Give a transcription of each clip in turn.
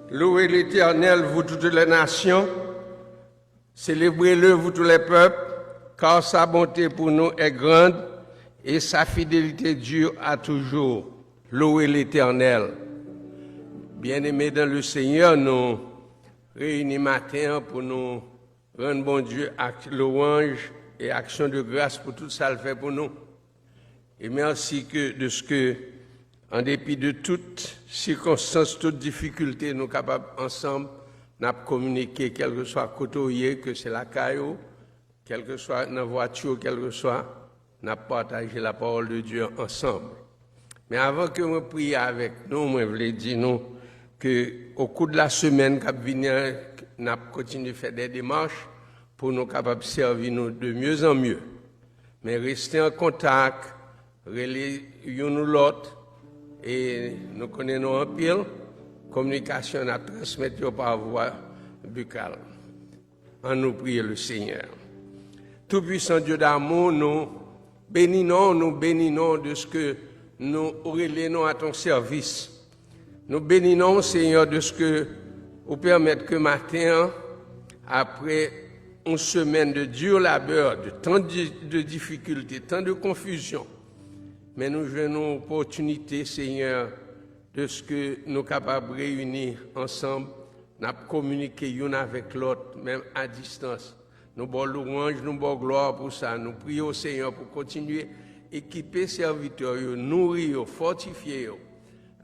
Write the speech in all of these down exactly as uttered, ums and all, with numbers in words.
Louez l'Éternel, vous toutes les nations, célébrez-le, vous tous les peuples, car sa bonté pour nous est grande et sa fidélité dure à toujours. Louez l'Éternel. Byen-eme dan le Senyè, nou reyini maten an pou nou rann Bondye ak lwanj e aksyon de gras pou tout sa l fè pou nou. E mèsi ke, de ce que, an depi de tout sikonstans, tout difikilte, nou kapab ansanm, n ap kominike, kèlkeswa kote w ye, ke se lakay ou, kèlkeswa nan vwati w, kèlkeswa, n ap pataje la parole de Dieu ansanm. Men avan ke mwen priye avèk nou, mwen vle di nou ke au cours de la semaine k ap vini an, n ap kontinye fè de demach pou nou kapab sèvi nou de mieux en mieux. Men reste an kontak, rele youn ou lòt, e nou konnen nou anpil, kominikasyon n ap transmèt yo pa vwa bikal. Annou priye le Senyè. Toupwisan Dye damou, nou beni non, nou beni non de ce que nou ou rele nou a ton sèvis. Nou beni non, Senyè, de ce que ou pèmèt ke maten an, apre yon semèn de dur labeur, de tan de, de difikilte, tan de konfizyon, men nou jwenn yon opòtinite, Senyè, de ce que nou kapab reyini ansanm, n ap kominike youn avèk lòt, menm a distans. Nou ba w lwanj, nou ba w glwa pou sa. Nou priye w, Senyè, pou kontinye ekipe sèvitè yo, nouri yo, fòtifye yo,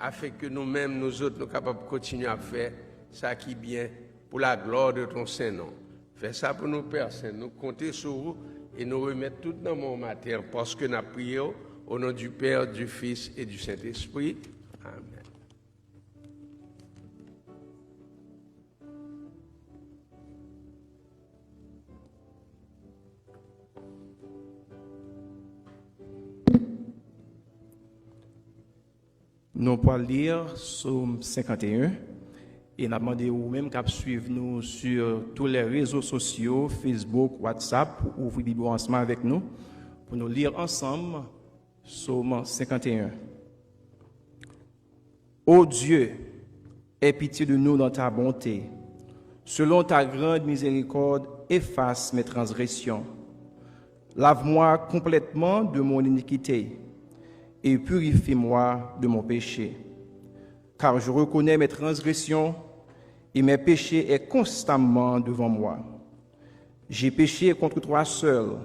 afenke nou menm, nou zòt, nou kapab kontinye ap fè sa ki byen pour la gloire de ton saint nom. Fè sa pou nou, Pè Sen. Nou konte sou ou e nou remèt tout nan men w maten an, paske n ap priye w, au nom du Père, du Fils et du Saint-Esprit. Amèn. Nou pral li Sòm senkanteyen, e n ap mande ou menm k ap swiv nou sur tous les réseaux sociaux, Facebook, WhatsApp, pou ouvri Bib ou ansanm avèk nou, pou nou li ansanm Sòm senkanteyen. Ô Dieu, aie pitié de nous dans ta bonté. Selon ta grande miséricorde, efface mes transgressions. Lave-moi complètement de mon iniquité et purifie-moi de mon péché. Car je reconnais mes transgressions et mes péchés est constamment devant moi. J'ai péché contre toi seul,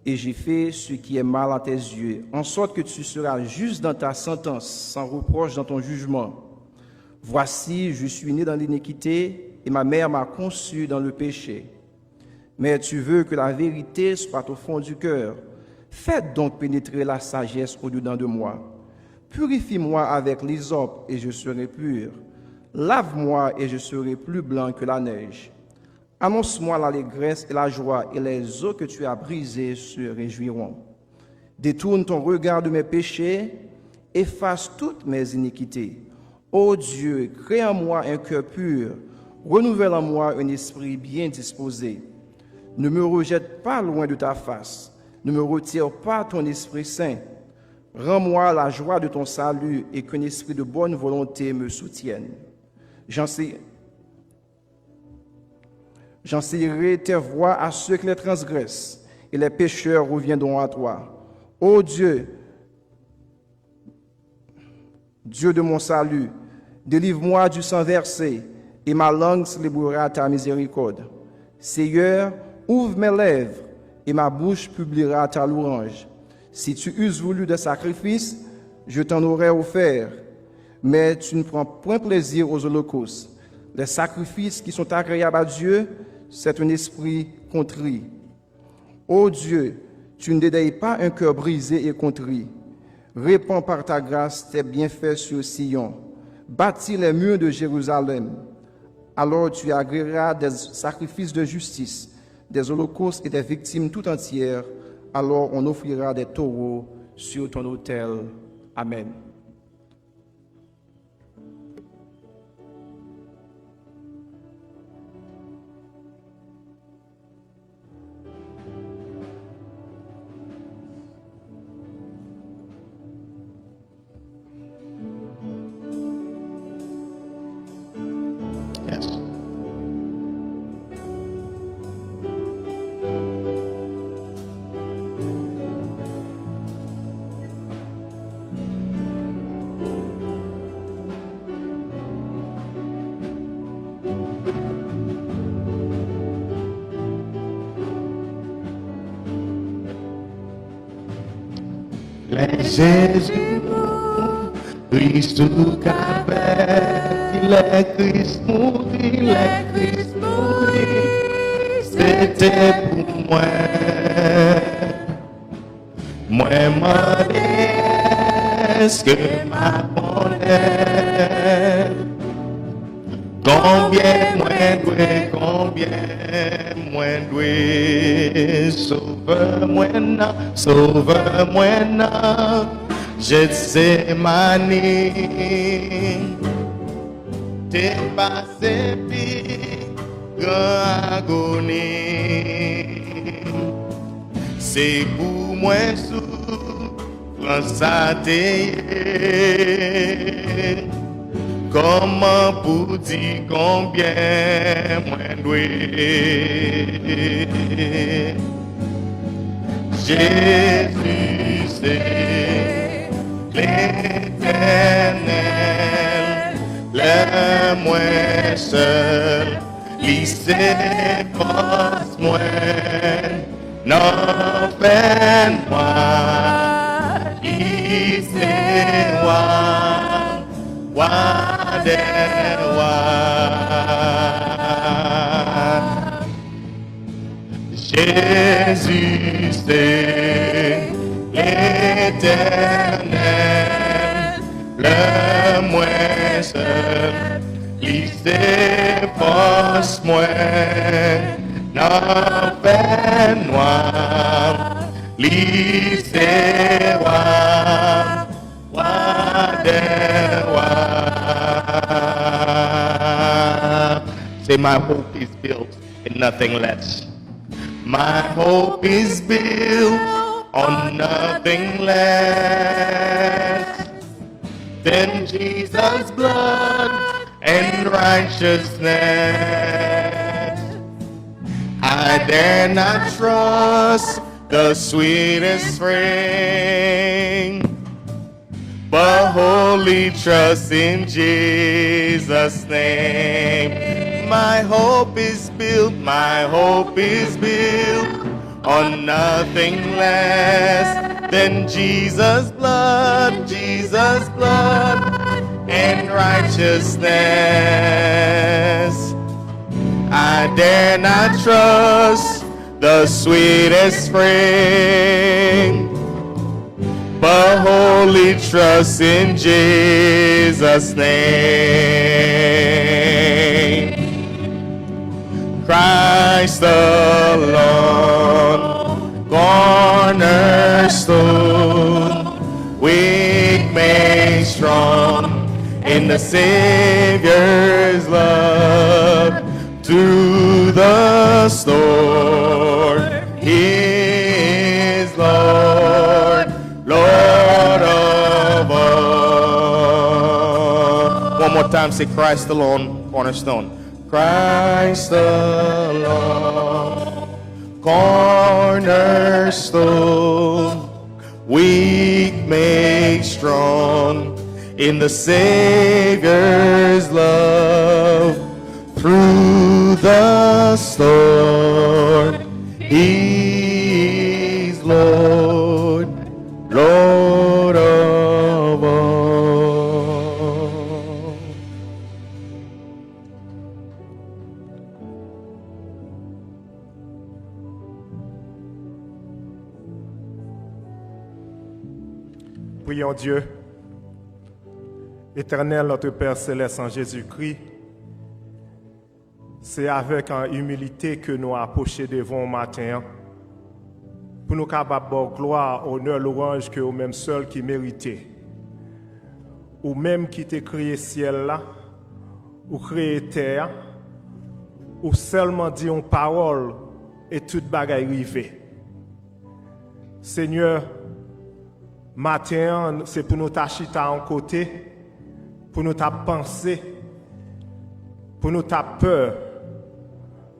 et j'ai fait ce qui est mal à tes yeux, en sorte que tu seras juste dans ta sentence, sans reproche dans ton jugement. Voici, je suis né dans l'iniquité, et ma mère m'a conçu dans le péché. Mais tu veux que la vérité soit au fond du cœur. Fais donc pénétrer la sagesse au-dedans de moi. Purifie-moi avec l'hysope, et je serai pur. Lave-moi, et je serai plus blanc que la neige. Annonce-moi l'allégresse et la joie, et les os que tu as brisés se réjouiront. Détourne ton regard de mes péchés, efface toutes mes iniquités. Ô Dieu, crée en moi un cœur pur, renouvelle en moi un esprit bien disposé. Ne me rejette pas loin de ta face, ne me retire pas ton Esprit Saint. Rends-moi la joie de ton salut et qu'un esprit de bonne volonté me soutienne. J'en sais J'enseignerai tes voies à ceux qui les transgressent, et les pécheurs reviendront à toi. Ô Dieu, Dieu de mon salut, délivre-moi du sang versé, et ma langue célébrera ta miséricorde. Seigneur, ouvre mes lèvres, et ma bouche publiera ta louange. Si tu eusses voulu des sacrifices, je t'en aurais offert, mais tu ne prends point plaisir aux holocaustes. Les sacrifices qui sont agréables à Dieu, c'est un esprit contrit. Ô Dieu, tu ne dédaignes pas un cœur brisé et contrit. Répands par ta grâce tes bienfaits sur Sion. Bâtis les murs de Jérusalem. Alors tu agréeras des sacrifices de justice, des holocaustes et des victimes tout entières. Alors on offrira des taureaux sur ton autel. Amen. Jezi mouri sou Kalvè, lè Kris mouri, lè Kris mouri, se te pou mwen. Mwen mande èske m ap onèt. Konbyen mwen dwe, konbyen mwen dwe? Sovè mwen nan, Sovè mwen nan Jetsemani te pase pi gran agoni. Se pou mwen soufrans sa te ye. Kòman pou di konbyen mwen dwe? Jezi se Letènèl, lè mwen sèl, li se fòs mwen. Nan fènwa, li se wa, wa dè wa. Jezi se Letènèl, lè mwen sèl, li se fòs mwen. Nan fènwa, li se wa, wa dè wa. Say, my hope is built in nothing less. My hope is built on nothing less than Jesus' blood and righteousness. I dare not trust the sweetest frame, but wholly trust in Jesus' name. My hope is built, my hope is built on nothing less than Jesus' blood, Jesus' blood and righteousness. I dare not trust the sweetest frame, but wholly trust in Jesus' name. Christ alone, cornerstone, weak made strong in the Savior's love. Through the storm, He is Lord, Lord of all. One more time, say, Christ alone, cornerstone. Christ alone, cornerstone, weak made strong in the Savior's love. Through the storm, He's Lord, Lord of all. Prions Dieu. Éternel, notre Père Céleste, en Jésus-Christ, se avèk an imilite ke nou apwoche devan w maten an, pou nou kapab ba w glwa, onè, lwanj ke ou menm sèl ki merite. Ou menm ki te kreye syèl la, ou kreye tè a, ou sèlman di yon pawòl e tout bagay rive. Senyè, maten an, se pou nou ta chita yon kote, pou nou ta panse, pou nou ta pè.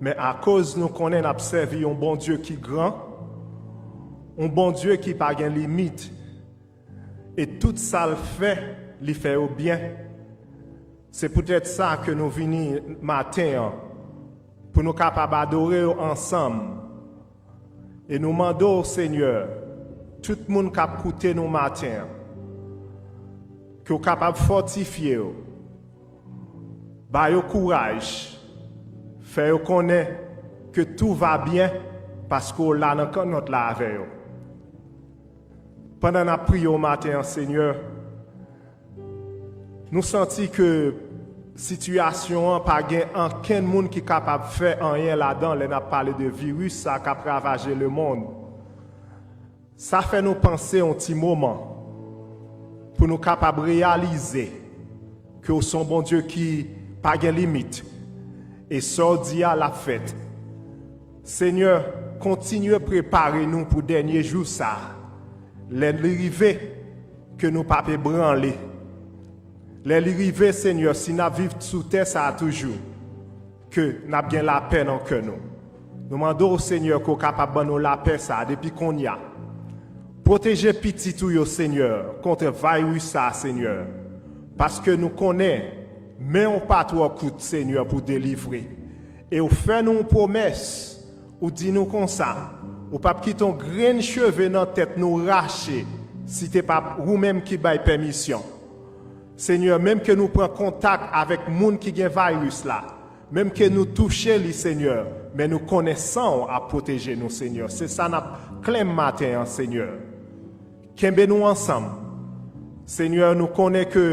Men akoz nou konnen n ap sèvi yon Bondye ki gran, yon Bondye ki pa gen limit, e tout sa l fè, li fè yo byen. Se poutèt sa ke nou vini maten an, pou nou kapab adore w ansanm. E nou mande w, Senyè, Tout moun k ap koute nou maten an, ke w kapab fòtifye yo, ba yo kouraj, fè yo konnen ke tout va byen, paske w la nan kannòt la avè yo. Pandan n ap priye w maten an, Senyè, nou santi ke sitiyasyon an pa gen ankenn moun ki kapab fè anyen ladan lè n ap pale de viris sa k ap ravaje lemonn. Sa fè nou panse yon ti moman pou nou kapab reyalize ke w se yon Bondye ki pa gen limit, e sa w di a l ap fèt. Senyè, kontinye prepare nou pou dènye jou sa a. Lè li rive, ke nou p ap ebranle. Lè li rive, Senyè, si n ap viv sou tè sa a toujou, ke n ap gen lapè nan kè nou. Nou mande w, Senyè, ke w kapab ban nou lapè sa a depi kounye a. Pwoteje pitit ou yo, Senyè, kont viris sa a, Senyè, paske nou konnen men w pa twò kout, Senyè, pou delivre. E w fè nou yon pwomès, ou di nou konsa, ou p ap kite yon grenn cheve nan tèt nou rache, si te p ap ou menm ki bay pèmisyon. Senyè, menm ke nou pran kontak avèk moun ki gen viris la, menm ke nou touche li, Senyè, men nou konnen san w ap pwoteje nou, Senyè. Se sa n ap klenm maten an, Senyè. Kenbe nou ansanm. Senyè, nou konnen ke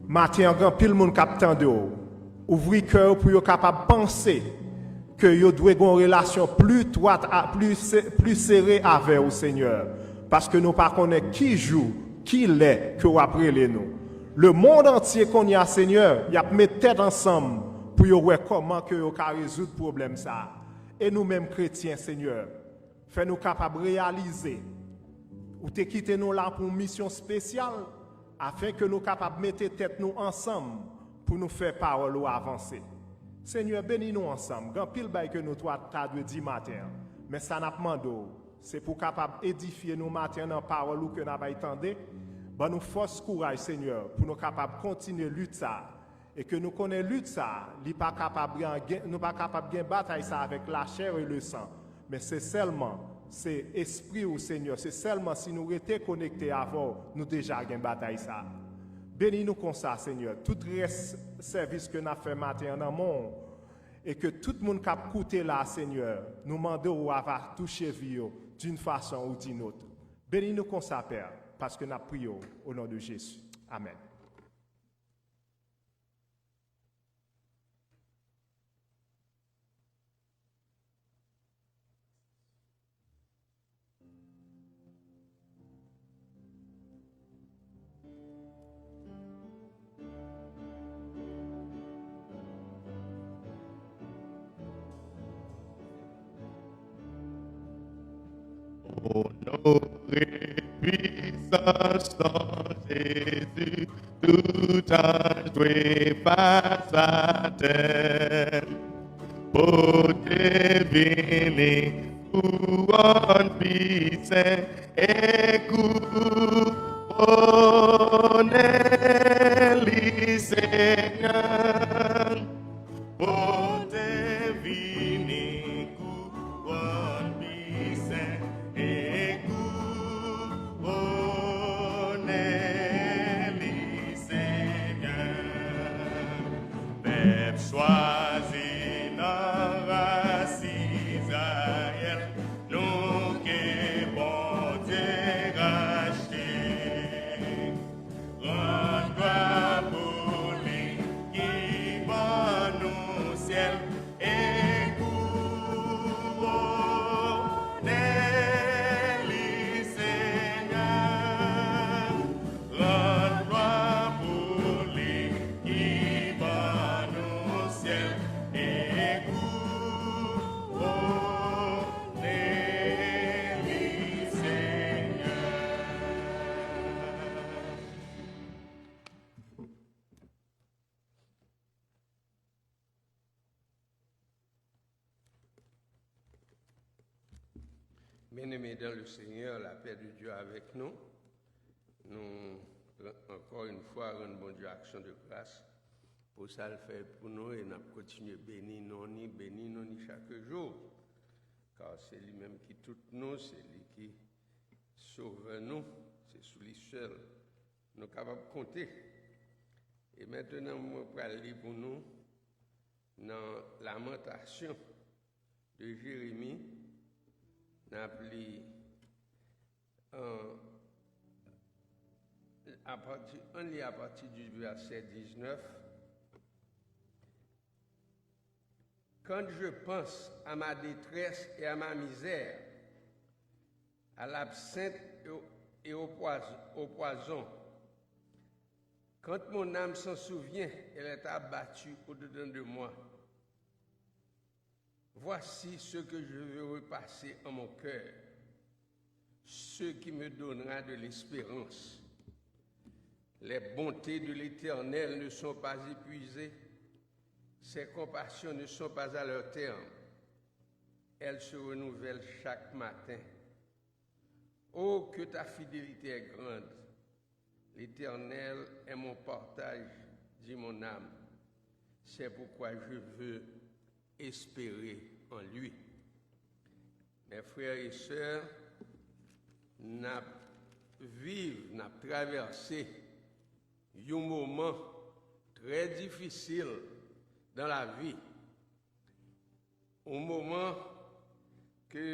maten an, gen anpil moun k ap tande w. Ouvri kè yo pou yo kapab panse ke yo dwe gen yon relasyon pli twat, a, pli se-, pli sere avè w, Senyè. Paske nou pa konnen ki jou, ki lè ke w ap rele nou. Lemonn antye kounye a, Senyè, y ap met tèt ansanm pou yo wè kòman ke yo ka rezoud pwoblèm sa a. E nou menm kretyen, Senyè, fè nou kapab reyalize ou te kite nou la pou yon misyon espesyal, afen ke nou kapab mete tèt nou ansanm pou nou fè pawòl ou avanse. Senyè, beni nou ansanm. Gen anpil bagay ke nou twa ta dwe di maten an, men sa n ap mande w, se pou w kapab edifye nou maten an nan pawòl ou ke n a bay tande. Ban nou fòs, kouraj, Senyè, pou nou kapab kontinye lit sa a. E ke nou konnen lit sa a, li pa kapab gen, nou pa kapab gen batay sa a avèk lachè e le san. Men se sèlman, se Espri w, Senyè, se sèlman si nou rete konekte avè w, nou deja gen batay sa a. Beni nou konsa, Senyè. Tout rès sèvis ke n ap fè maten an nan men w, e ke tout moun k ap koute la, Senyè, nou mande w ava touche vi yo d'une façon ou d'une autre. Beni nou konsa, Pè, paske n ap priye w o non de Jezi. Amèn. Onore pwisans nan Jezi, tout anj dwe fas atè. Pote vini kouwòn pi sen e kouwone li, Senyè. Pote vini kouwòn pi sen e kouwone li, Senyè. Pèp chwazi nan ras Izrayèl, nou ke Bondye rachte. Rann glwa pou li ki ban nou syèl e kouwone li, Senyè. Rann glwa pou li ki ban nou syèl e kouwone li, Senyè. Bien-aimés dans le Seigneur, la paix de Dieu avec nous. Nou, ankò yon fwa, rann Bondye aksyon de gras pou sa l fè pou nou, e n ap kontinye beni non ni, beni non ni chak jou. Ka se li menm ki tout nou, se li ki Sovè nou, se sou li sèl nou kapab konte. E mentnan, mwen pral li pou nou nan Lamantasyon de Jeremi, n ap li an, apati, ann li apati di vèsè diznèf. Quand je pense à ma détresse et à ma misère, à l'absinthe et au, et au poison, au poison, quand mon âme s'en souvient, elle est abattue au-dedans de moi. Voici ce que je veux repasser en mon cœur, ce qui me donnera de l'espérance. Les bontés de l'Éternel ne sont pas épuisées, ses compassions ne sont pas à leur terme. Elles se renouvellent chaque matin. Oh, que ta fidélité est grande. L'Éternel est mon partage, dit mon âme. C'est pourquoi je veux espérer en lui. Mes frères et sœurs, n ap viv, n ap travèse yon moman trè difisil dans la vie. Yon moman ke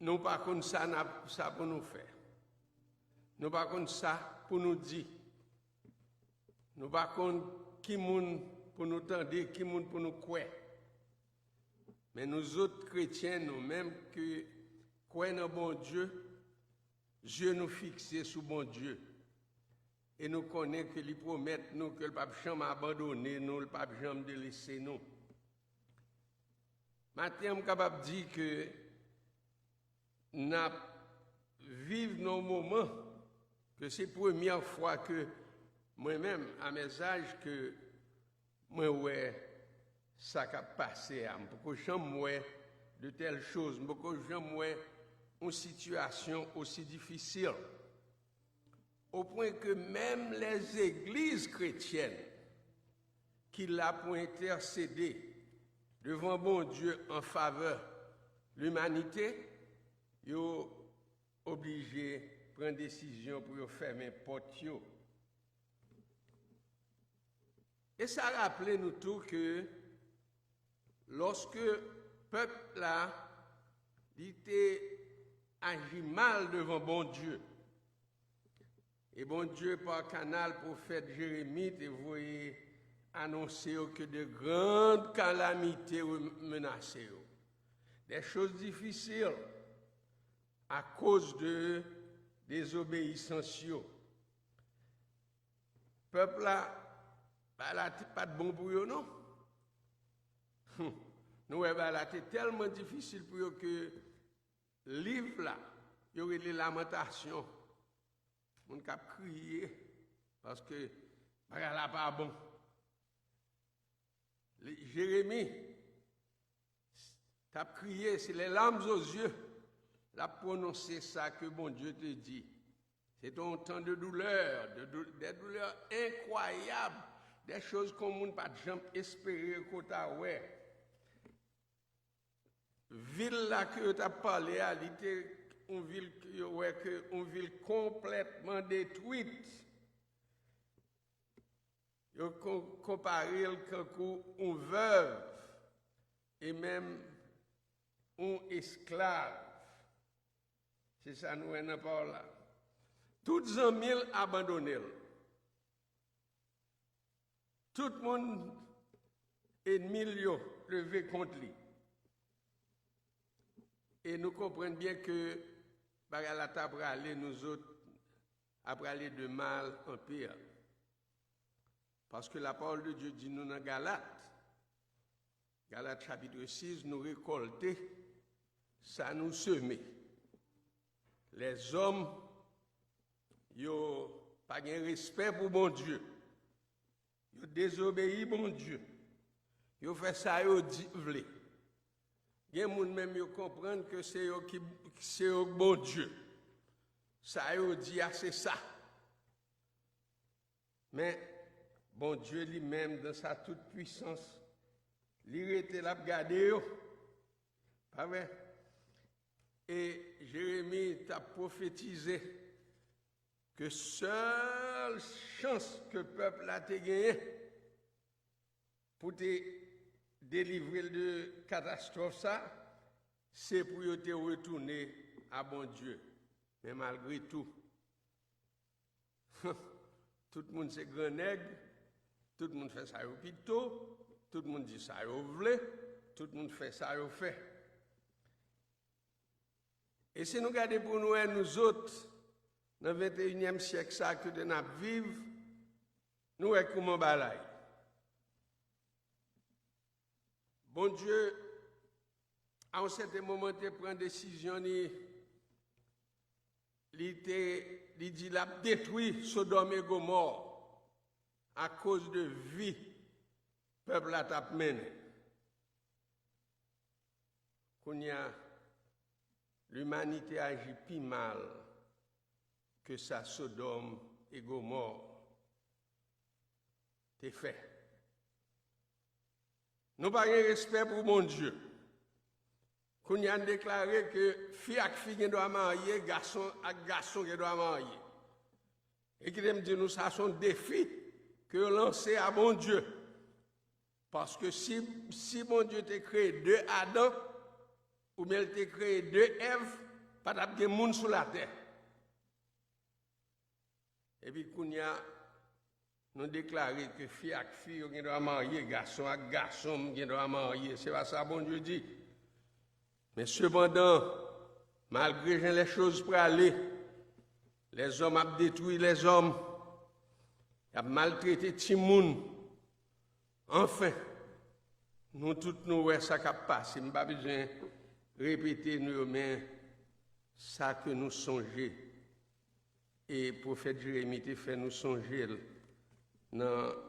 nou pa konn sa n ap, sa pou nou fè. Nou pa konn sa pou nou di. Nou pa konn ki moun pou nou tande, ki moun pou nou kwè. Men nou zòt kretyen, nou menm ki kwè nan Bondye, zye nou fikse sou Bondye. E nou konnen ke li pwomèt nou ke l p ap janm abandone nou, l p ap janm delese nou. Maten an, m kapab di ke n ap viv nan yon moman ke se premyè fwa ke mwen menm, à mes âges, ke mwen wè sa k ap pase a. M poko janm wè de telles choses. M poko janm wè yon sitiyasyon osi difisil. Au point que même les églises chrétiennes ki la pou entèsede devan Bondye an favè limanite, yo oblije pran desizyon pou yo fèmen pòt yo. E sa raple nou tou ke lòske pèp la, li te aji mal devan Bondye, e Bondye, pa kanal pwofèt Jeremi, te voye anonse yo ke de grann kalamite menase yo, des choses difficiles à cause de désobéissance yo. Pèp la, bagay la te, pa t bon pou yo, non. Hum. Nou wè bagay la te tèlman difisil pou yo ke liv la, yo rele Lamantasyon. Moun k ap kriye, paske bagay la pa bon. Li, Jeremi t ap kriye, c'est les larmes aux yeux, l ap pwononse sa ke Bondye te di. Se te yon tan de doulè, de dou-, des douleurs incroyables, des choses ke yon moun pa t janm espere ke w ta wè. Vil la ke yo t ap pale a, li te yon vil ke yo wè ke yon vil konplètman detwit. Yo ko-, konpare l kankou yon vèv e menm yon esklav. Se sa nou wè nan pawòl la. Tout zanmi l abandone l. Tout moun, ènmi l yo, leve kont li. E nou konprann byen ke bagay la ta prale, nou zòt, a prale de mal en pire. Paske la parole de Dieu di nou nan Galat, Galat chapit sis, nou rekòlte sa nou seme. Lèzòm, yo pa gen respè pou Bondye. Yo dezobeyi Bondye. Yo fè sa yo di, vle. Gen moun menm yo konprann ke se yo ki, se yo k Bondye. Sa yo di a, se sa. Men, Bondye li menm, dans sa toute puissance, li rete l ap gade yo. Pa vre? E Jeremi t ap pwofetize ke sèl chans ke pèp la te genyen pou te delivre l de katastwòf sa, se pou yo te retounen a Bondye. Men malgre tou, tout moun se gran nèg, tout moun fè sa yo pito, tout moun di sa yo vle, tout moun fè sa yo fè. E si nou gade pou nou wè nou zòt nan venteyinyèm syèk sa kote n ap viv, nou wè kouman bagay. Bondye, a yon sèten moman, te pran desizyon li, li te, li di l ap detwi Sodòm e Gomò akoz de vi pèp la t ap mennen. Kounye a, limanite aji pi mal ke sa Sodòm e Gomò te fè. Nou pa gen respè pou Bondye. Kounye a, n deklare ke fi ak fi gen dwa marye, gason ak gason gen dwa marye. E kite m di nou, sa se yon defi ke yo lanse a Bondye. Paske si, si Bondye te kreye de Adan, oubyen l te kreye de Èv, pa t ap gen moun sou latè. Epi kounye a, nou deklare ke fi ak fi yo gen dwa marye, gason ak gason gen dwa marye. Se pa sa Bondye di. Men sepandan, malgre jan lèchoz prale, lèzòm ap detwi lèzòm, y ap maltrete timoun. Anfen, nou tout nou wè sa k ap pase. M pa bezwen repete nou yo, men sa ke nou sonje, e pwofèt Jeremi te fè nou sonje l nan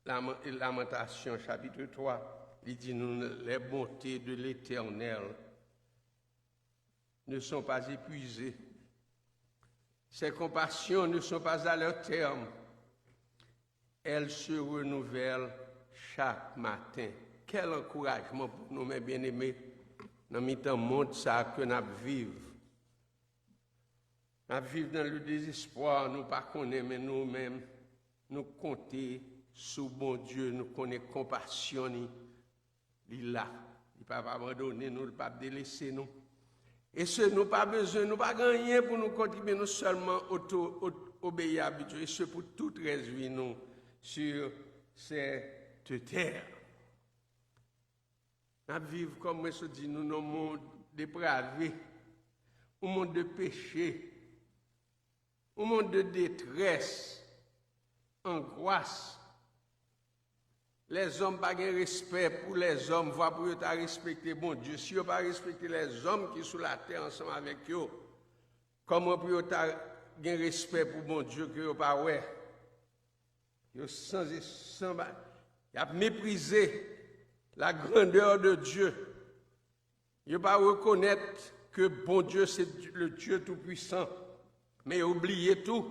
Laman-, Lamantasyon, chapit twa, li di nou, les bontés de l'Éternel ne sont pas épuisées. Ses compassions ne sont pas à leur terme. Elles se renouvellent chaque matin. Kèl ankourajman pou nou, men byeneme, nan mitan mond sa a ke n ap viv. N ap viv nan le dezespwa, nou pa konnen, men nou menm, nou konte sou Bondye, nou konnen konpasyon li, li la. Li p ap abandone nou, li p ap delese nou. E se nou pa bezwen, nou pa gen anyen pou nou kontribye, nou sèlman oto-, o-, obeyi a Bondye, e se pou tout rès vi nou sur cette terre. N ap viv, kòm mwen sot di nou, nan yon mond deprave, yon mond de peche, yon mond de detrès, angwas. Lèzòm pa gen respè pou lèzòm, vwa pou yo ta respekte Bondye. Si yo pa respekte lèzòm ki sou latè ansanm avèk yo, kòman pou yo ta gen respè pou Bondye ke yo pa wè? Yo san, san ba-, y ap meprize la grandeur de Dieu. Yo pa rekonèt ke Bondye se le Dieu Tout-Puissant. Men yo bliye tou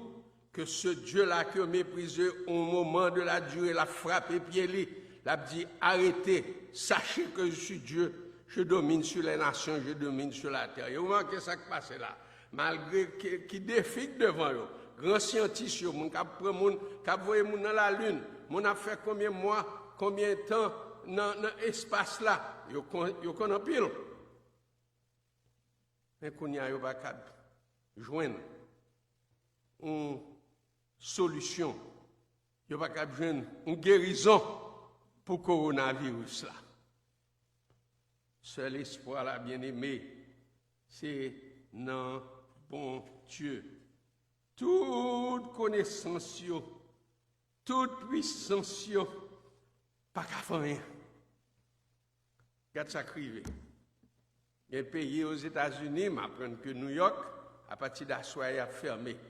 ke se Dye la ke yo meprize, yon moman de la dire, l ap frape pye li. L ap di, arrêtez, sachez que je suis Dieu, je domine sur les nations, je domine sur la terre. Yo remake sa k pase la. Malgre ki, ki defi k devan yo, gran syantis yo, moun k ap pran moun, k ap voye moun nan lalin, moun ap fè konbyen mwa, konbyen tan nan, nan espas la, yo konn, yo konn anpil. Men kounye a, yo pa kab jwenn yon solisyon. Yo pa kab jwenn yon gerizon pou kowonaviris la. Sèl espwa la, byeneme, se nan Bondye. Tout konesans yo, tout pwisans yo pa ka fè anyen. Gad sa k rive. Gen peyi Ozetazini, m aprann ke Nouyòk, apati d aswè a, y ap fèmen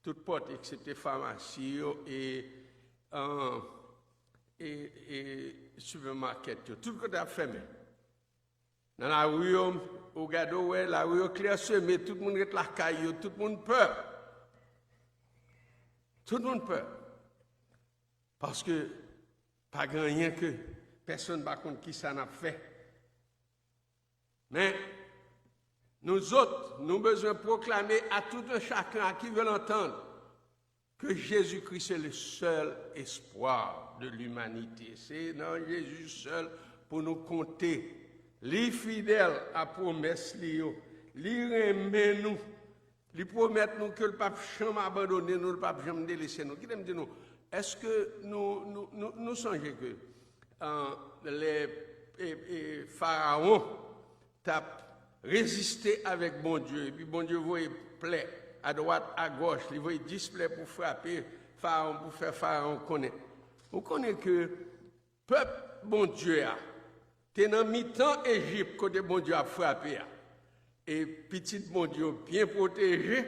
tout pòt, eksepte famasi yo e, an, e, e sipèmakèt yo. Tout kote ap fèmen. Nan lari yo, ou gade, ou wè, lari yo klèseme, tout moun ret lakay yo, tout moun pè. Tout moun pè. Paske pa gen anyen ke pèsonn pa konn kisa n ap fè. Men, Nous autres, nous besoin proclamer à tout un chacun à qui veut l'entendre que Jésus-Christ est le seul espoir de l'humanité. Se nan Jezi sèl pou nou konte. Li fidèl a pwomès li yo. Li renmen nou. Li pwomèt nou ke l p ap janm abandone nou, l p ap janm delese nou. Kite m di nou, èske nou, nou, nou, nou sonje ke, euh, lè, e, e, Farawon t ap reziste avèk Bondye, epi Bondye voye plè adwat, agòch, li voye dis plè pou frape Farawon, pou fè Farawon konnen. Ou konnen ke pèp Bondye a te nan mitan Ejip kote Bondye ap frape a. E pitit Bondye yo byen pwoteje,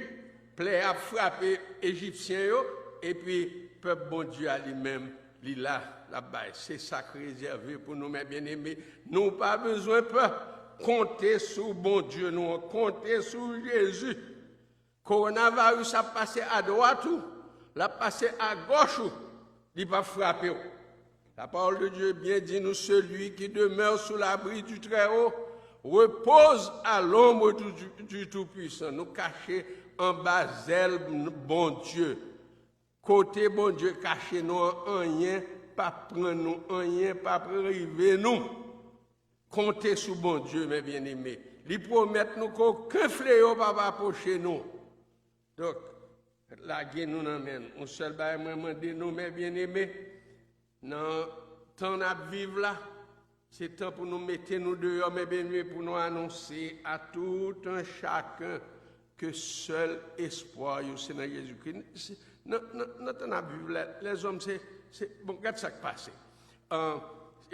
plè ap frape Ejipsyen yo, epi pèp Bondye a li menm, li la, l ap bay. Se sa k rezève pou nou, mè byeneme. Nou pa bezwen pè. Konte sou Bondye nou an, konte sou Jezi. Kowonaviris ap pase adwat ou, l ap pase agòch ou, li p ap frape w. La parole de Dieu bien dit, nous, celui qui demeure sous l'abri du Très-Haut repose à l'ombre du, du, du Tout-Puissant. Nou kache anba zèl Bondye. Kote Bondye kache nou an, anyen p ap pran nou, anyen p ap rive nou. Konte sou Bondye, mè byeneme. Li pwomèt nou ke okenn fleyo p ap apwoche nou. Donk, lage nou nan men l. Yon sèl bagay mwen mande nou, mè byeneme, nan tan n ap viv la, se tan pou nou mete nou deyò, mè byeneme, pou nou anonse à tout un chacun ke sèl espwa yo se nan Jezikri. Se, nan, nan, nan tan n ap viv la, lèzòm se, se, bon, gad sa k pase. An,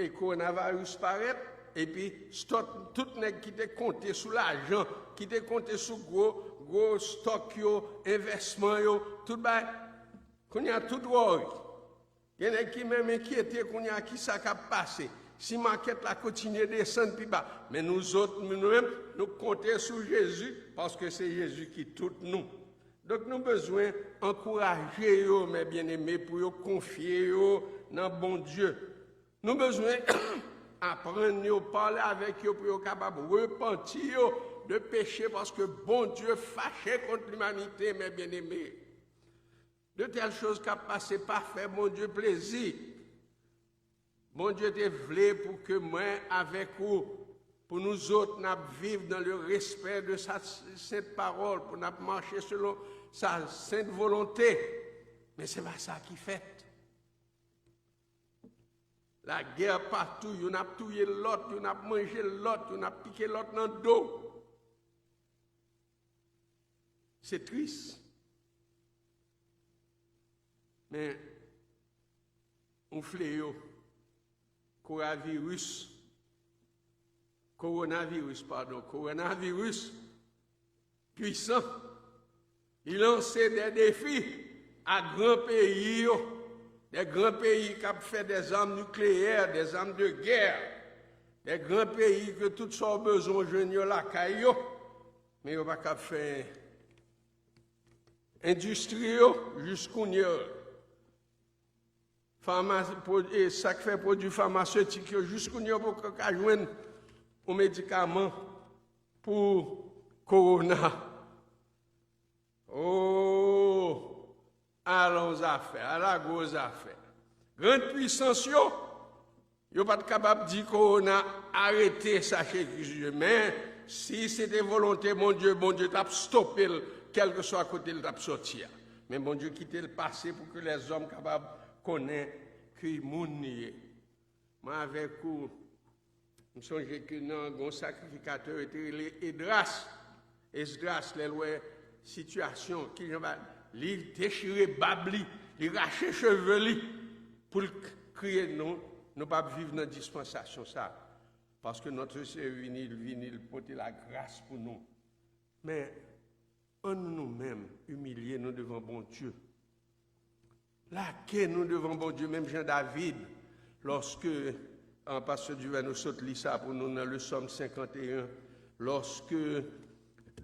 e kowonaviris parèt, epi stòk, tout nèg ki te konte sou lajan, ki te konte sou gwo, gwo stòk yo, envèsman yo, tout bagay, kounye a tout wòri. Gen nèg ki menm enkyete kounye a kisa k ap pase. Si makèt la kontinye desann pi ba. Men nou zòt, nou menm, nou konte sou Jezi, paske se Jezi ki tout nou. Donk nou bezwen ankouraje yo, mè byeneme, pou yo konfye yo nan Bondye. Nou bezwen aprann yo, pale avèk yo pou yo kapab repanti yo de peche, paske Bondye fache kont limanite, mè byeneme. De tèl choz k ap pase pa fè Bondye plezi. Bondye te vle pou ke mwen avèk ou, pou nou zòt, n ap viv dans le respect de sa sent pawòl, pou n ap mache selon sa sent volonte. Men se pa sa ki fèt. Lagè patou, youn ap touye lòt, youn ap manje lòt, youn ap pike lòt nan do. Se tris. Men, yon fleyo, koraviris, kowonaviris, padon, kowonaviris, pwisan. Li lanse de defi a gran peyi yo, de gran peyi k ap fè de zam nikleyè, de zam de gè, de gran peyi ke tout sa w bezwen w jwenn yo lakay yo, men yo pa kab fè endistri yo jis kounye a. Famasi-, pwod-, e sa k fè pwodui famasetik yo jis kounye a poko ka jwenn yon medikaman pou kowona. Oh, ala yon zafè, ala gwo zafè. Grann pwisans yo, yo pa t kapab di kowona arete, sache ki sou yo. Men, si se te volonte Bondye, Bondye t ap stope l, kèlkeswa kote l t ap sòti a. Men Bondye kite l pase pou ke lèzòm kapab konnen ki moun li ye. Mwen avèk ou, m sonje ke nan gon sakrifikatè yo te rele Edras. Esdras, lè l wè sitiyasyon, kijan ba, li dechire bab li, li rache cheve li, pou l k-, kriye, non, nou p ap viv nan dispansasyon sa. Paske notre Seigneur vini, l vini, l pote lagras pou nou. Men, ann nou menm imilye nou devan Bondye. Lage nou devan Bondye, menm jan David, lòske, an, pastè Duverno sot li sa pou nou nan le Sòm senkanteyen, lòske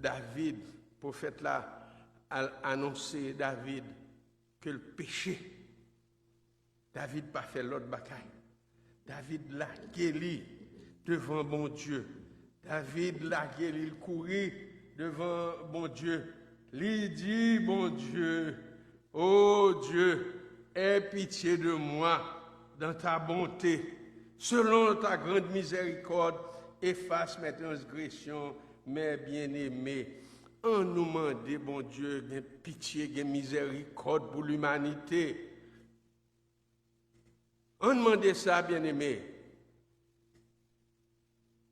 David, pwofèt la, al anonse David ke l peche, David pa fè lòt bagay. David lage li devan Bondye. David lage li, l kouri devan Bondye, li di Bondye, "Oh Dieu, aie pitié de moi dans ta bonté, selon ta grande miséricorde, efface mes transgressions, mes bien-aimés." Ann nou mande Bondye gen pitye, gen mizèrikòd pou limanite. Ann mande sa, byeneme,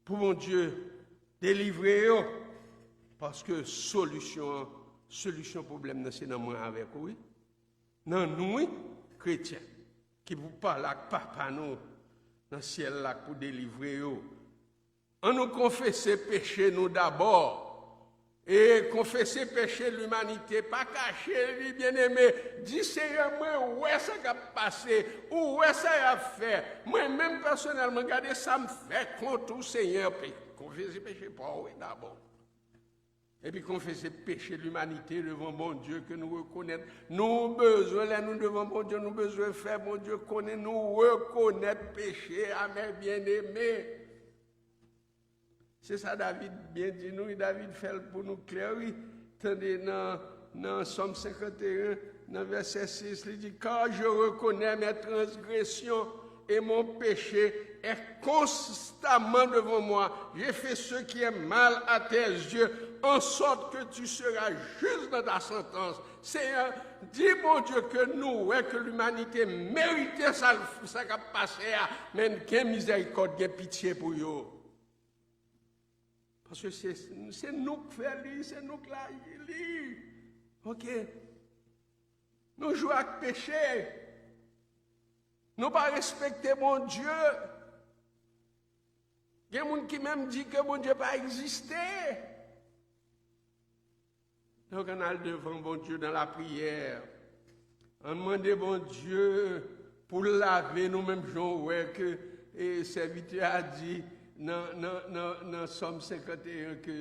pou Bondye delivre yo, paske solisyon an, solisyon pwoblèm nan se nan mwen avèk ou, wi. Nan nou, wi, kretyen, ki pou pale ak Papa nou nan syèl la pou delivre yo. Ann nou konfese peche nou dabò. E konfese peche limanite, pa kache li, byeneme. Di, "Senyè, mwen wè sa k ap pase, ou wè sa y ap fè. Mwen menm pèsonèlman, gade sa m fè kont ou, Senyè." Pe-, konfese peche pa w, wi, dabò. Epi konfese peche limanite devan Bondye ke nou rekonèt. Nou bezwen, lè nou devan Bondye, nou bezwen fè Bondye konnen nou rekonèt peche a, men byeneme. Se sa David byen di nou, wi, David fè l pou nou klè, wi. Tande nan, nan Sòm senkanteyen, nan vèsè sis, li di, "Car je reconnais mes transgressions et mon péché est constamment devant moi. J'ai fait ce qui est mal à tes yeux, en sorte que tu seras juste dans ta sentence." Senyè, di Bondye ke nou wè ke limanite merite sa, sa k ap pase a, men gen mizèrikòd, gen pitye pou yo. Paske se, se nou k fè li, se nou k laji li. Oke? Nou jwe ak peche. Nou pa respekte Bondye. Gen moun ki menm di ke Bondye pa egziste. Donk, ann al devan Bondye nan lapriyè. Ann mande Bondye pou l lave nou, menm jan w wè ke, e, sèvitè a di nan, nan, nan, nan Sòm senkanteyen ke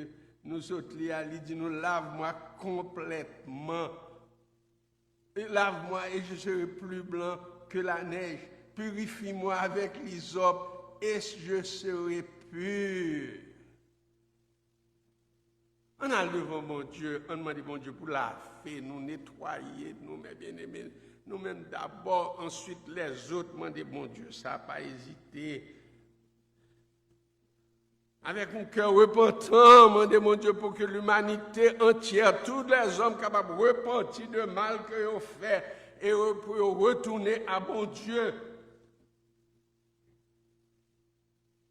nou sot li a, li di nou, "Lave-moi complètement. Lave-moi et je serai plus blanc que la neige. Purifie-moi avec l'hysope et je serai pur." Ann al devan Bondye, ann mande Bondye pou lave nou, netwaye nou, men byeneme, nou menm dabò, answit lèzòt, mande Bondye sa, pa ezite. Avec un cœur repentant, mande Bondye pou ke limanite antyè, tout lèzòm kapab repanti de mal ke yo fè, e yo, pou yo retounen a Bondye.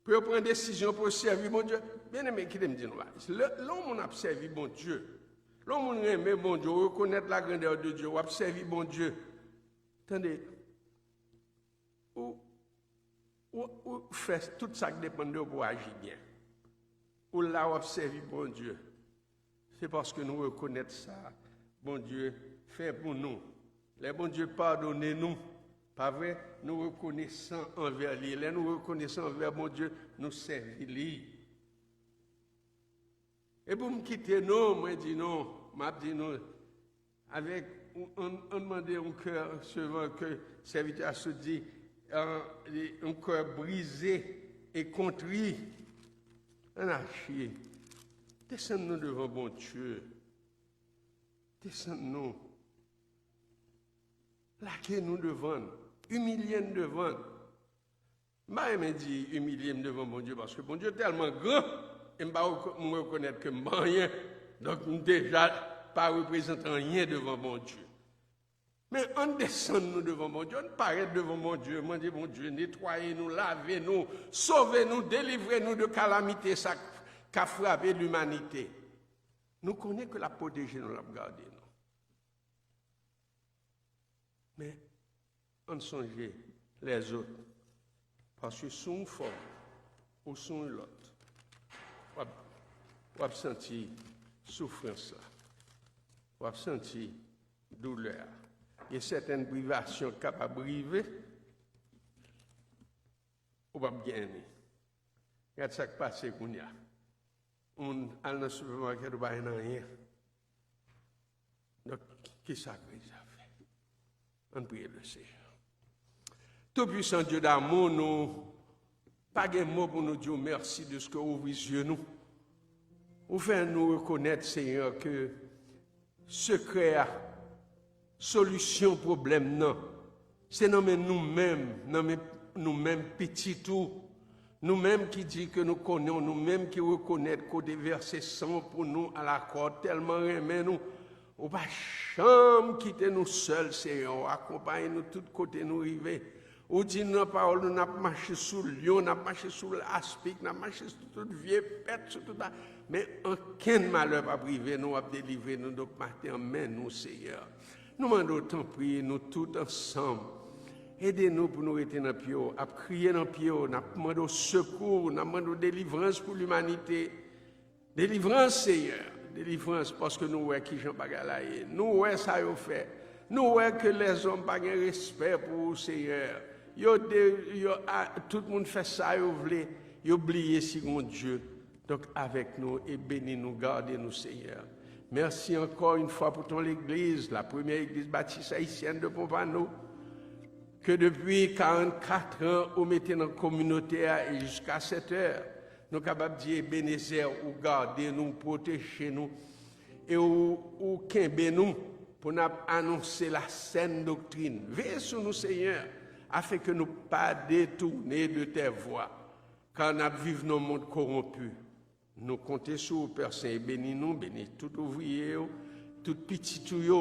Pou yo pran desizyon pou yo sèvi Bondye. Byeneme, kite m di nou bagay. Lè, lè yon moun ap sèvi Bondye, lè yon moun renmen Bondye, ou rekonèt la grandeur de Dieu, w ap sèvi Bondye. Tande, ou, ou, ou fè tout sa k depann de ou pou w aji byen. Ou la, w ap sèvi Bondye. Se paske nou rekonèt sa Bondye fè pou nou. Lè Bondye padone nou, pa vre, nou rekonesan anvè li. Lè nou rekonesan anvè Bondye, nou sèvi li. E pou m kite nou, mwen di nou, m ap di nou, avèk, ann, ann mande yon kè, selon ke sèvitè a sot di, an, yon kè brize e kontri. Ann aji. Desann nou devan Bondye. Desann nou. Lage nou devan l. Imilye n devan l. M pa renmen di imilye m devan Bondye, paske Bondye tèlman gran, e m pa reko-, m rekonèt ke m pa anyen. Donk, m deja pa reprezante anyen devan Bondye. Men ann desann nou devan Bondye, ann parèt devan Bondye, mande Bondye netwaye nou, lave nou, sove nou, delivre nou de kalamite sa k ap frape limanite. Nou konnen ke l ap pwoteje nou, l ap gade nou. Men, ann sonje lèzòt. Paske sou yon fòm ou sou yon lòt, w ap, w ap santi soufrans la. W ap santi doulè a. Gen sètèn privasyon k kapab rive, ou p ap gen li. Gad sa k pase kounye a. Moun al nan sipemakèt, ou pa jwenn anyen. Donk, ki sa Kris ap fè? Ann priye Lesenyè. Toupwisan Dye damou, nou pa gen mo pou nou di w mèsi dèske w ouvri zye nou. Ou fè nou rekonèt, Senyè, ke sekrè a, solisyon pwoblèm nan, se nan men nou menm, nan men nou menm pitit ou. Nou menm ki di ke nou konnen w, nou menm ki rekonèt ke w te vèse san w pou nou a lakwa, w tèlman renmen nou, ou pa janm kite nou sèl, Senyè, w akonpaye nou tout kote nou rive. Ou di nan pawòl ou, n ap mache sou lyon, n ap mache sou aspik, n ap mache sou tout vye bèt, sou tout a-, men ankenn malè p ap rive nou, w ap delivre nou, donk maten an, men nou, Senyè. Nou mande w, tanpri, nou tout ansanm, ede nou pou nou rete nan pye w, ap kriye nan pye w, n ap mande w sekou, n ap mande w delivrans pou limanite. Delivrans, Senyè, delivrans, paske nou wè kijan bagay la ye. Nou wè sa yo fè. Nou wè ke lèzòm pa gen respè pou ou, Senyè. Yo de, yo, a, tout moun fè sa yo vle. Yo bliye si gon Dye. Donk, avèk nou e beni nou, gade nou, Senyè. Mèsi ankò yon fwa pou ton legliz, la premyè legliz batis ayisyèn de Pompano, ke depi karannkat an, ou mete nan kominote a e jiska sèt è, nou kapab di, Ebenezè, ou gade nou, ou pwoteje nou, e ou, ou kenbe nou pou n ap anonse la sèn doktrin. Veye sou nou, Senyè, afenke nou pa detounen de tè vwa, ka n ap viv nan yon mond kowonpi. Nou konte sou ou, Pè Sen, e beni nou, beni tout ouvriye yo, tout pitit ou yo,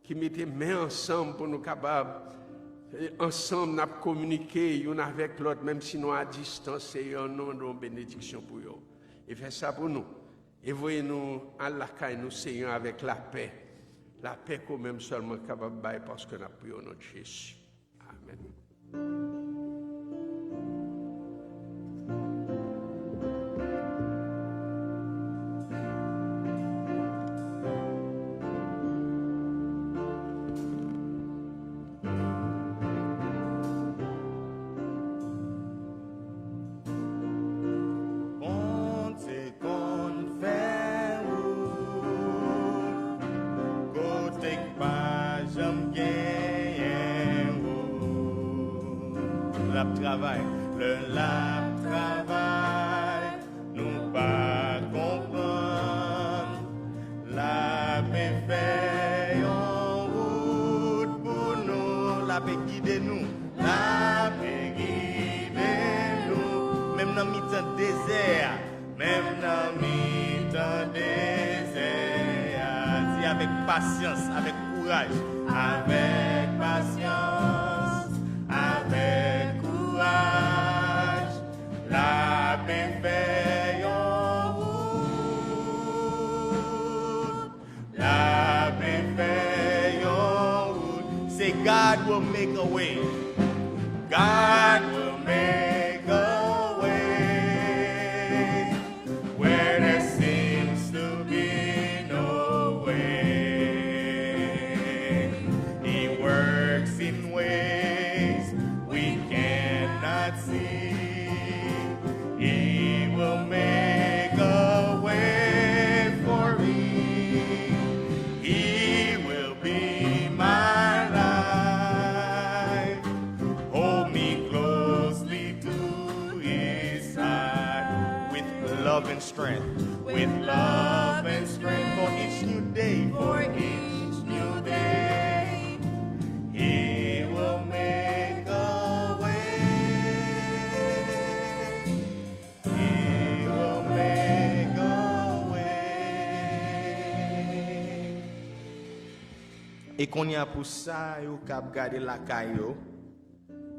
ki mete men ansanm pou nou kapab, e, ansanm n ap kominike youn avèk lòt, menm si nou a distans, Senyè, nou mande w benediksyon pou yo. E fè sa pou nou. E voye nou al lakay nou, Senyè, avèk lapè. Lapè ke w menm sèlman kapab bay, paske n ap priye o non de Jezi. Amèn. Bondye konn fè wout kote k pa janm genyen wout. L ap travay, lè l ap travay, nou pa konprann. L ape fè yon wout pou nou, l ape gide nou. L ape gide nou, menm nan mitan dezè a. Menm nan mitan dezè a, di avèk pasyans, avèk kouraj. Avèk pasyans, avèk kouraj, l ape fè yon wout. L ape fè yon wout. Say, God will make a way. God will make a way where there seems to be no way. He works in ways we cannot see. He will make a way for me. He will be my life. Hold me closely to his side with love and strength, with love and strength for each new day, for each new day. He will make a way. He will make a way. E kounye a, pou sa yo k ap gade lakay yo,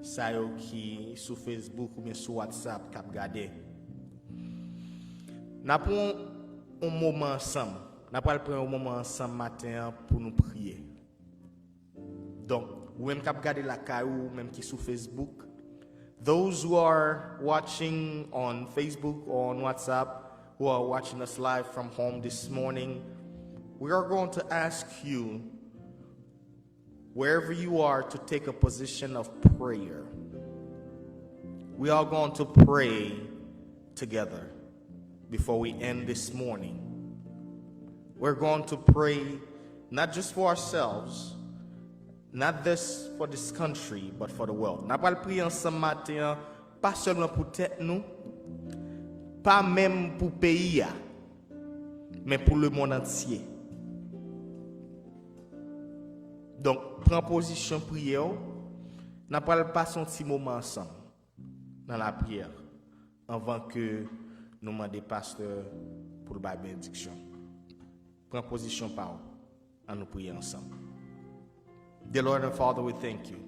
sa yo ki sou Facebook oubyen sou WhatsApp k ap gade, n ap pran yon moman ansanm. N ap pral pran yon moman ansanm maten an pou nou priye. Donk, ou menm k ap gade lakay ou, ou menm ki sou Facebook, those who are watching on Facebook or on WhatsApp, who are watching us live from home this morning, we are going to ask you, wherever you are, to take a position of prayer. We are going to pray together before we end this morning. We're going to pray not just for ourselves, not this for this country, but for the world. N ap pral priye ansanm maten an, pa sèlman pou tèt nou, pa menm pou peyi a, men pou lemonn antye. Donk, pran pozisyon priyè w. N ap pral pase yon ti moman ansanm nan lapriyè anvan ke nou mande pastè pou l bay benediksyon. Pran pozisyon pa w. Ann nou priye ansanm. Dear Lord and Father, we thank you.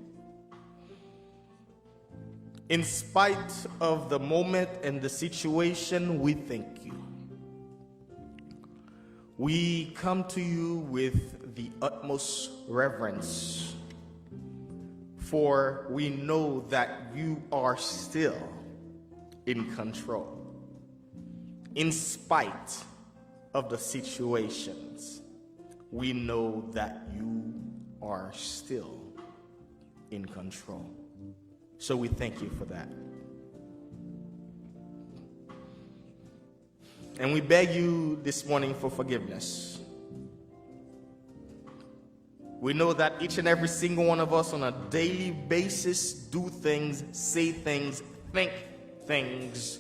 In spite of the moment and the situation, we thank you. We come to you with the utmost reverence, for we know that you are still in control. In spite of the situations, we know that you are still in control. So we thank you for that. And we beg you this morning for forgiveness. We know that each and every single one of us on a daily basis do things, say things, think things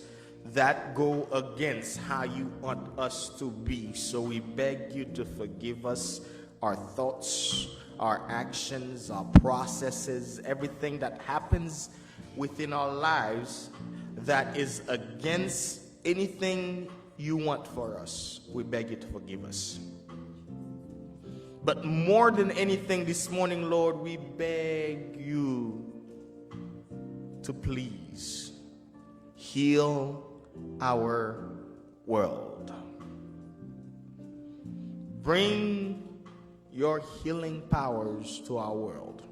that go against how you want us to be. So we beg you to forgive us, our thoughts, our actions, our processes, everything that happens within our lives that is against anything you want for us. We beg you to forgive us. But more than anything this morning, Lord, we beg you to please heal our world. Bring your healing powers to our world.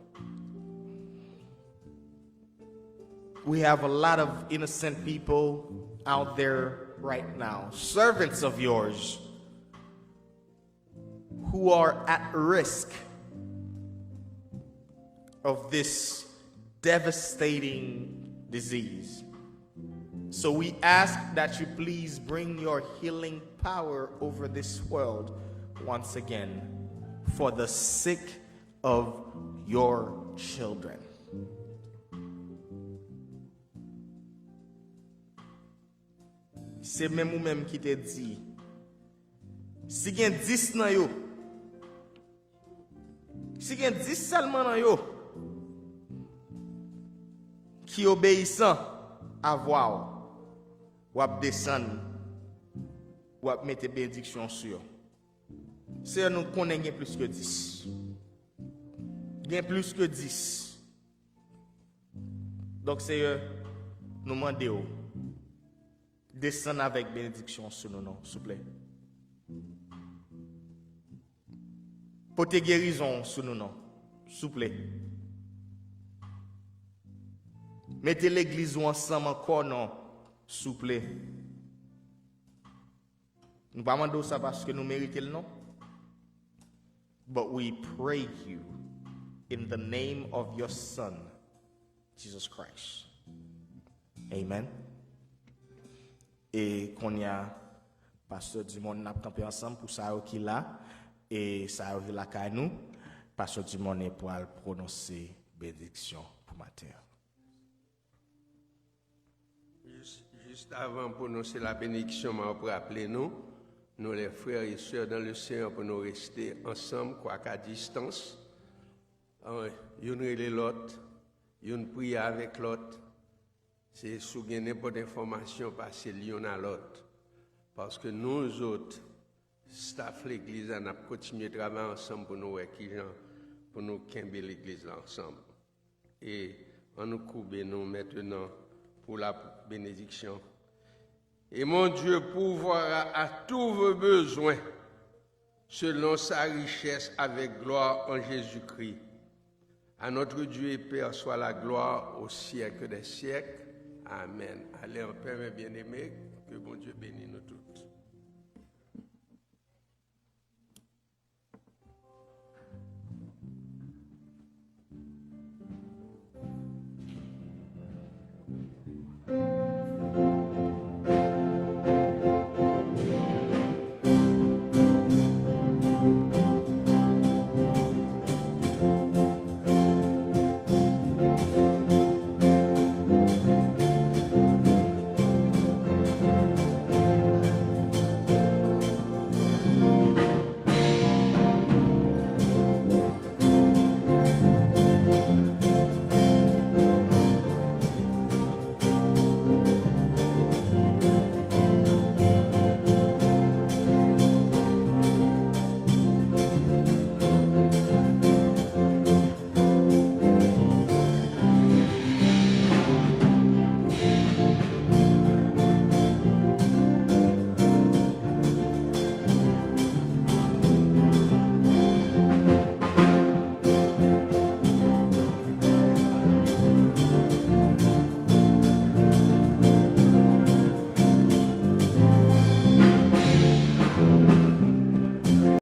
We have a lot of innocent people out there right now, servants of yours, who are at risk of this devastating disease. So we ask that you please bring your healing power over this world once again for the sake of your children. Se menm ou menm ki te di, si gen dis nan yo, si gen dis sèlman nan yo ki obeyisan a vwa w, w ap desann, w ap mete benediksyon sou yo. Seyè, nou konnen gen plis ke dis. Gen plis ke dis. Donk, Seyè, nou mande w, desann avèk benediksyon sou nou non, souple. Pote gerizon sou nou non, souple. Mete legliz ou ansanm ankò non, souple. Nou pa mande w sa paske nou merite l non. But we pray you in the name of your son, Jesus Christ. Amen. E kounye a, Pastè Dumond, n ap kanpe ansanm pou sa yo ki la, e sa yo ki lakay nou. Pastè Dumond pral pwononse benediksyon pou maten an. Jis, jis avan pwononse la benediksyon, m ap raple nou, nous les frères et sœurs dans le Seigneur, pou nou reste ansanm, kwak a distans, an, youn rele lòt, youn priye avèk lòt. Se si w gen nenpòt enfòmasyon, pase l youn a lòt. Paske nou zòt, staff legliz la, n ap kontinye travay ansanm pou nou wè kijan pou nou kenbe legliz la ansanm. E ann nou koube nou mentenan pou la benediksyon. Et mon Dieu pourvoira à tous vos besoins selon sa richesse avec gloire en Jésus-Christ. À notre Dieu et Père soit la gloire au siècle des siècles. Amen. Allez en paix, mes bien-aimés. Que Bondye beni nou tout.